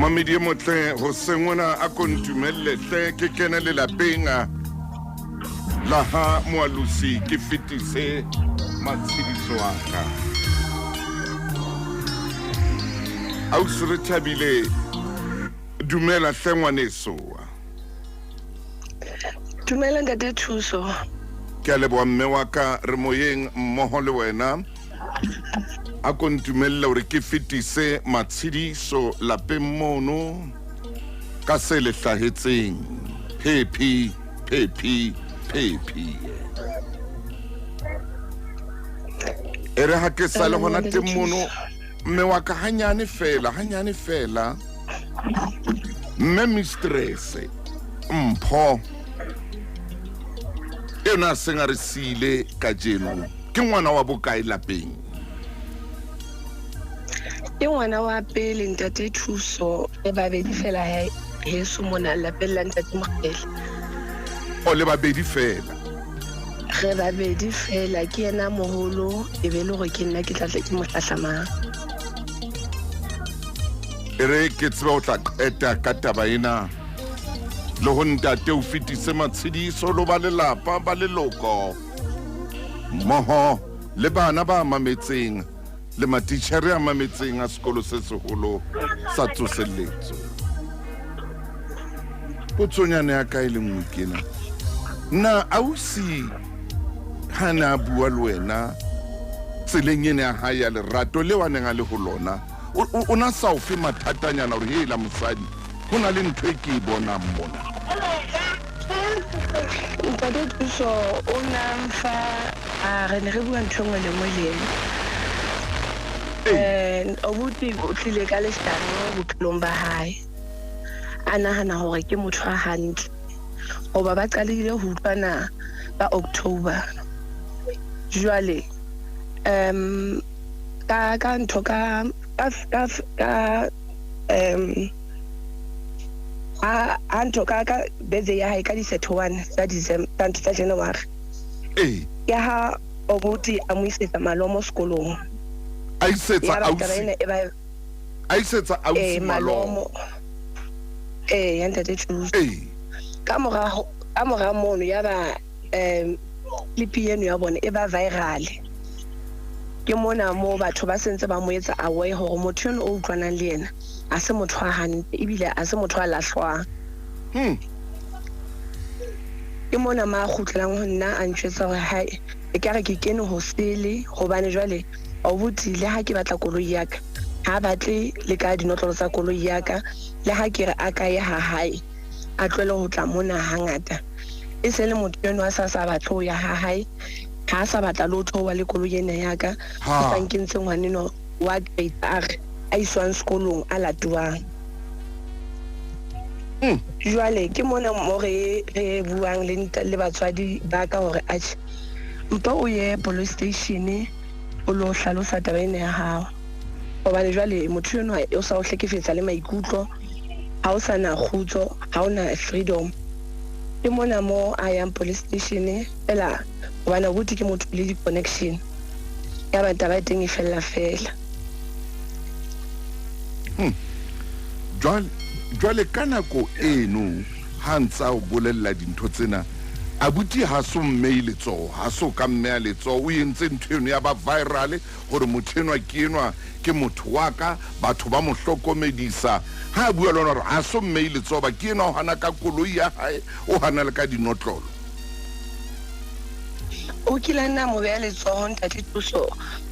Momamedi e motle, hoseng ona a ko ntumelle hle ke kene lelapeng la ha Moalosi ke fetise matshediso a ka. Ausi re thabile, dumela hle ngwaneso. Dumela ntate Thuso. Ke a leboha mme wa ka, re moyeng mmoho le wena. A ko ntumelle hore ke fetise matshediso lapeng mono ka se le hlahetseng. Phephi, phephi, phephi. E re ha ke sa le hona teng mono, mme wa ka hanyane fela, hanyane fela. Mme mistress Mpho eno a seng a re siile kajeno ke ngwana wa bokae lapeng? Ke ngwana wa pele ntate Thuso, re babedi fela heso mona lapeng la ntate Mokgele. O le babedi fela? Re babedi fela, ke yena moholo e be le gore ke nna ke tla ke mo hlahlamang. E re ke tsebe o tla qeta ka taba ena le ho ntate o fetise matshediso lo ba lelapa ba leloko mmoho le bana ba mametseng le matitjhere a mametseng a sekolo se seholo sa tsoseletso. Potsonyane ya ka e le nngwe ke ena, na ausi ha ne a bua le wena tseleng ene ya hae ya lerato leo a neng a le ho lona, o na sa o fe mathatanyana hore hela mosadi ho na le ntho e ke e bonang mona? Ntate Thuso o na mfa a re ne re bua ntho e nngwe le nngwe le ena. Obuti o tlile ka leshano bophelong ba hae, a nahana hore ke motho a hantle hoba ba qalile ho utlwana ka October. Jwale um ka ka ntho ka ka ka ka um ha ha ntho ka ka birthday ya hae ka di 31 tsa December tsa ntho tsa January. Ee. Ke ha obuti a mo isetsa malomo sekolong. A isetsa Ya ba taba ausi. ena e ba A isetsa ausi ee malomo. malomo. Ee ya ntate Thuso. Ee. Ka mora ka mora mono ya ba um clip eno ya bona e ba viral. Ke mona moo batho ba sentse ba mo etsa aware hore motho eno o utlwanang le yena a se motho a hantle ebile a se motho a lahlwang. Ke mona ma a kgutlelang ho nna a ntjwetsa hore hae ekare ke kene ho sele hobane jwale abuti le ha ke batla koloi ya ka ha batle le ka dinotlolo tsa koloi ya ka, le ha ke re a ka ye ha hae a tlohele ho tla mona hangata. E se le motho enwa a sa sa batle ho ya ha hae, ha a sa batla le ho theoha le koloi ena ya ka. O sa nkentse ngwanenwa wa grade R a iswang sekolong a latuwang. Jwale ke mona mo re re buang le le batswadi ba ka hore atjhe mpa o ye police station o lo hlalosa taba ena ya hao. Hobane jwale motho enwa o sa o hlekefetsa le maikutlo, ha o sa na kgutso, ha o na freedom. Ke mona mo a yang police station fela hobane abuti ke motho le di-connection. Yaba taba ya teng e fella fela. Jwale, jwale ka nako eno ha ntse a o bolella dintho tsena, abuti ha so mmei letsoho, ha so ka mmeya letsoho, o entse ntho eno ya ba viral gore motho enwa ke enwa ke motho wa ka, batho ba mo hlokomedisa. Ha a bua le wena gore ha so mmei letsoho ba ke enwa o hana ka koloi ya hae, o hana le ka dinotlolo. O kile a nna a mo beha letsoho ntate Thuso.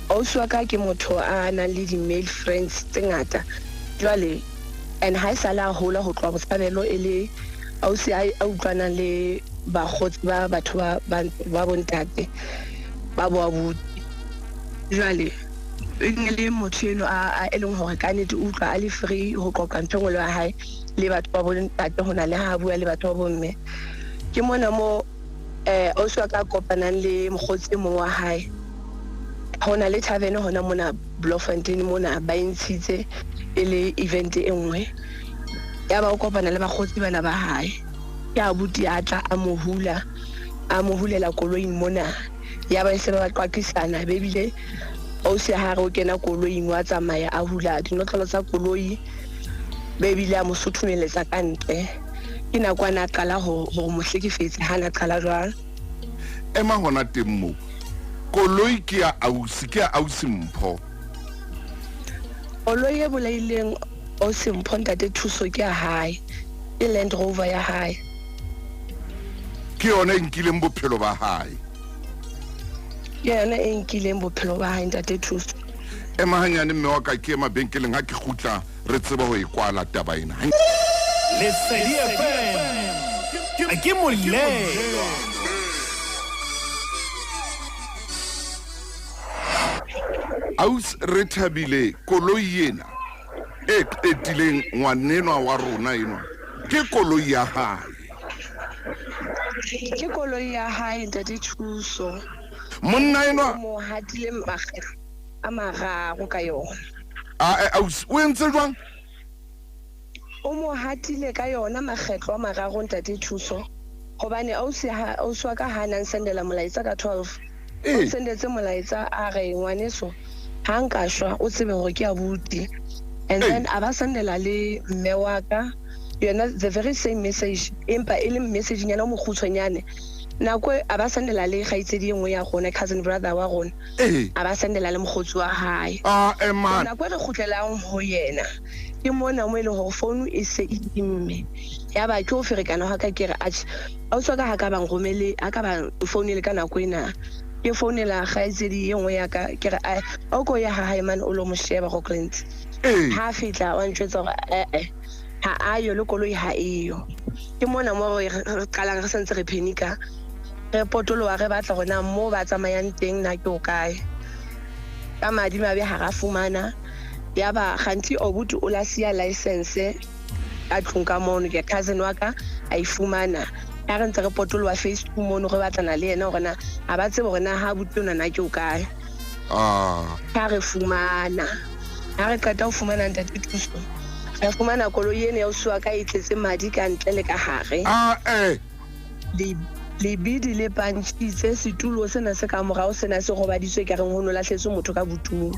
Ausi wa ka ke motho a nang le di-male friends tse ngata jwale, and ha e sale a hola ho tloha Botshabelo e le ausi a a utlwanang le bakgotsi ba batho ba ba ba bontate ba boabuti. Jwale e ne le motho eno a a e leng hore ka nnete o utlwa a le free ho qoqa ntho e nngwe le ya hae le batho ba bontate ho na le ha a bua le batho ba bomme. Ke mona mo ausi wa ka a kopanang le mokgotsi e mong wa hae. Ho na le tavern hona mona Bloemfontein mona ba e ntshitse e le event e nngwe. Ya ba o kopana le bakgotsi bana ba hae. Ke abuti a tla a mo hula, a mo hulela koloing mona. Ya ba e se ba qwaqisana be ebile ausi ha re o kena koloing wa tsamaya a hula dinotlolo tsa koloi. Be ebile a mo suthumeletsa ka ntle. Ke nako a na qala ho ho mo hlekefetsa ha na qala jwalo. Ema hona teng moo. Koloi ke ya ausi, ke ya ausi Mpho. Koloi e bolaileng ausi Mpho ntate Thuso ke ya hae. Ke Land Rover ya hae. Ke yona e nkileng bophelo ba hae. Ke yona e nkileng bophelo ba hae ntate Thuso. Ema hanyane mme wa ka ke ye mabenkeleng ha ke kgutla re tsebe ho e kwala taba ena. Lesedi FM ke molelwa. Aus re thabile koloi ena e qetileng ngwanenwa wa rona enwa ke koloi ya hae. Ke koloi ya hae ntate Thuso. Monna enwa O mo hatile makgetlo a mararo ka yona. A ausi o entse jwang? O mo hatile ka yona makgetlo a mararo ntate Thuso. Hobane ausi ha ausi wa ka ha na nsendela molaetsa ka 12. O nsendetse molaetsa a re ngwaneso ha nka shwa o tsebe hore ke abuti. And then a ba sendela le mme wa ka yona the very same message empa e le message nyana o mokgutshwanyane. Nako e a ba sendela le kgaitsedi e nngwe ya rona cousin brother wa rona. A ba sendela le mokgotsi wa hae. So nako e re kgutlelang ho yena ke mona mo e leng hore phone e se e imme. Yaba ke ho ferekana hwa ka ke re atjhe ausi wa ka ha ka ba nromele ha ka ba nfounele ka nako ena. Ke founela kgaitsedi e nngwe ya ka ke re ae o ko ye ha hae mane o lo mo sheba Rocklands. Ha fihla wa ntjwetsa hore eh ha a yo le koloi ha eyo. Ke mona mo re qalang re sentse re phenika re potoloha re batla hore na mo ba tsamayang teng na ke o kae. Ka madimabe ha ra fumana yaba kganthi obuti o la siya license ka tlung ka mono ke cousin wa ka a e fumana. Ha re ntse re potoloha phase 2 mono re batlana le yena hore na ha ba tsebe hore na ha abuti ona na ke o kae. Ha re fumana ha re qeta ho fumana ntate Thuso re fumana koloi ena ya ausi wa ka e tletse madi ka ntle le ka hare. Lebidi le pantšitse setulo sena se ka morao sena se robaditswe ka reng ho no lahletswe motho ka botung.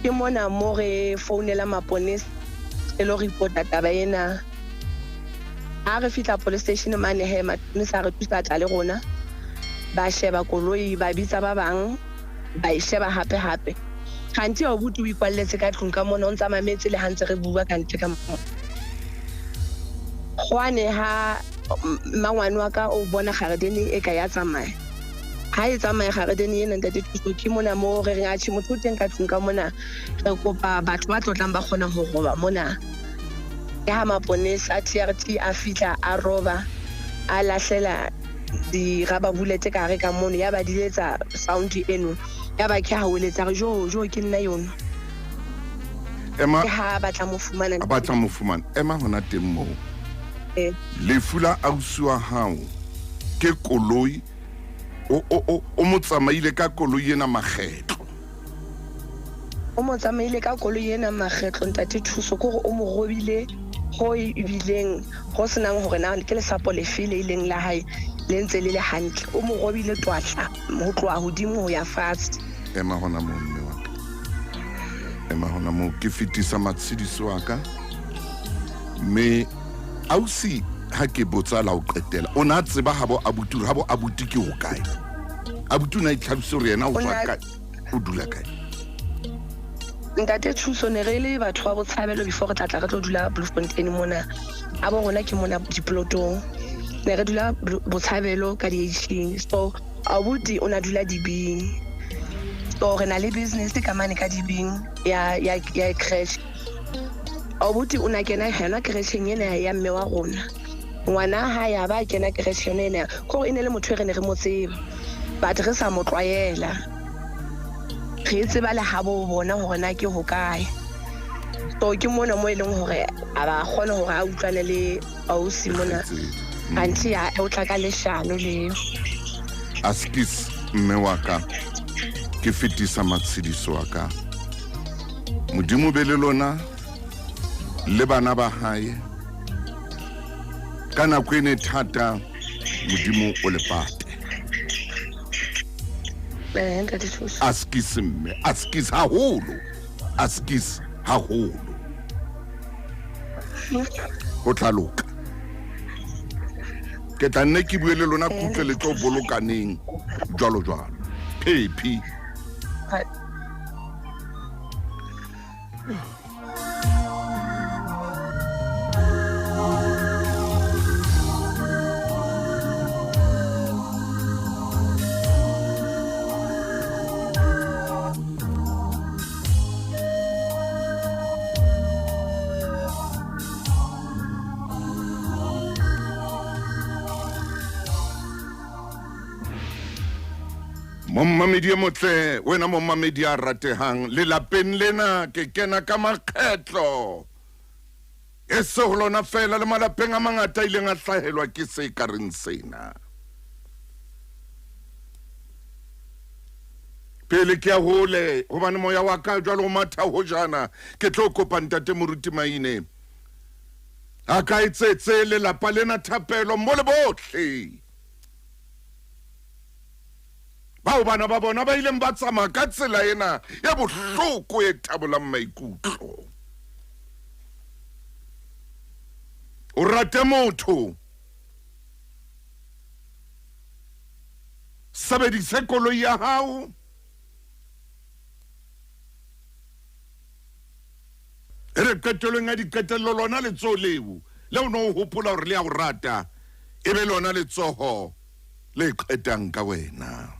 Ke mona mo re founela maponesa re lo report-a taba ena. Ha re fihla police station mane he maponesa a re thusa a tla le rona ba sheba koloi ba bitsa ba bang ba e sheba hape hape. Kganthi abuti o ikwalletse ka tlung ka mona o ntsa mametse le ha ntse re bua ka ntle ka mona. Hwane ha mmangwane wa ka o bona garedeni e ka ya tsamaya. Ha e tsamaya garedeni ena ntate Thuso ke mona mo re reng atjhe motho o teng ka tlung ka mona re kopa batho ba tlotlang ba kgona ho roba mona. Ke ha maponesa a TRT a fihla a roba a lahlela di-rubber bullet ka hare ka mono ya ba di letsa sound eno ya ba ke ha weletsa re jo jo ke nna yono. Ema ke ha batla mo fumana batla mo fumana ema hona teng moo. Lefu la ausi wa hao ke koloi o mo tsamaile ka koloi ena makgetlo. O mo tsamaile ka koloi ena makgetlo ntate Thuso ke hore o mo robile ho ebileng ho senang hore na ke lesapo lefe le ileng la hae le ntse le le hantle. O mo robile twatla ho tloha hodimo ho ya fatshe. Ema hona moo mme wa ka. Ema hona moo ke fetisa matshediso a ka. Mme ausi ha ke botsa la ho qetela o na tseba habo abuti hore habo abuti ke ho kae. Abuti o na itlhalositse hore yena o tswa kae o dula kae. Ntate Thuso ne re le batho ba botshabelo before re tla tla re tlo dula Bloemfontein mona. A bo rona ke mona diplotong. Ne re dula botshabelo ka di-18. So abuti o na dula dibing. So re na le business ka mane ka dibing ya ya ya creche. Abuti o na kena yona creche-eng ena ya mme wa rona. Ngwana ha ya ba kena creche yona ena. Kore e ne le motho e re ne re mo tseba. But re sa mo tlwaela. Re tseba le habo bona hore na ke ho kae. So ke mona mo e leng hore a ba kgone hore a utlwane le ausi mona. Kganthi ya o tla ka leshano leo. Askis mme wa ka ke fetisa matshediso a ka. Modimo be le lona le bana ba hae. Ka nako ene thata Modimo o le pate. Askis mme, askis haholo. Askis haholo. Ho tla loka. Ke tla nne ke bue le lona kutlwe le tlo bolokaneng jwalo jwalo. Phephi. Mommamedi e motle, wena mommamedi a ratehang, lelapeng lena ke kena ka makgetlo. E se ho lona feela le malapeng a mangata a ileng a hlahelwa ke se ka reng sena. Pele ke ya hole, hobane moya wa ka jwale o matha hojana, ke tlo kopa ntate Moruti Maine a ka etsetse lelapa lena thapelo mo le bohle bao bana ba bona ba ileng ba tsamaya ka tsela ena ya bohloko e tabolang maikutlo. O rate motho, sebedise koloi ya hao, e re qetelong ya diqetello lona letsoho leo le o ne o hopola hore le ya o rata e be lona letsoho le qetang ka wena.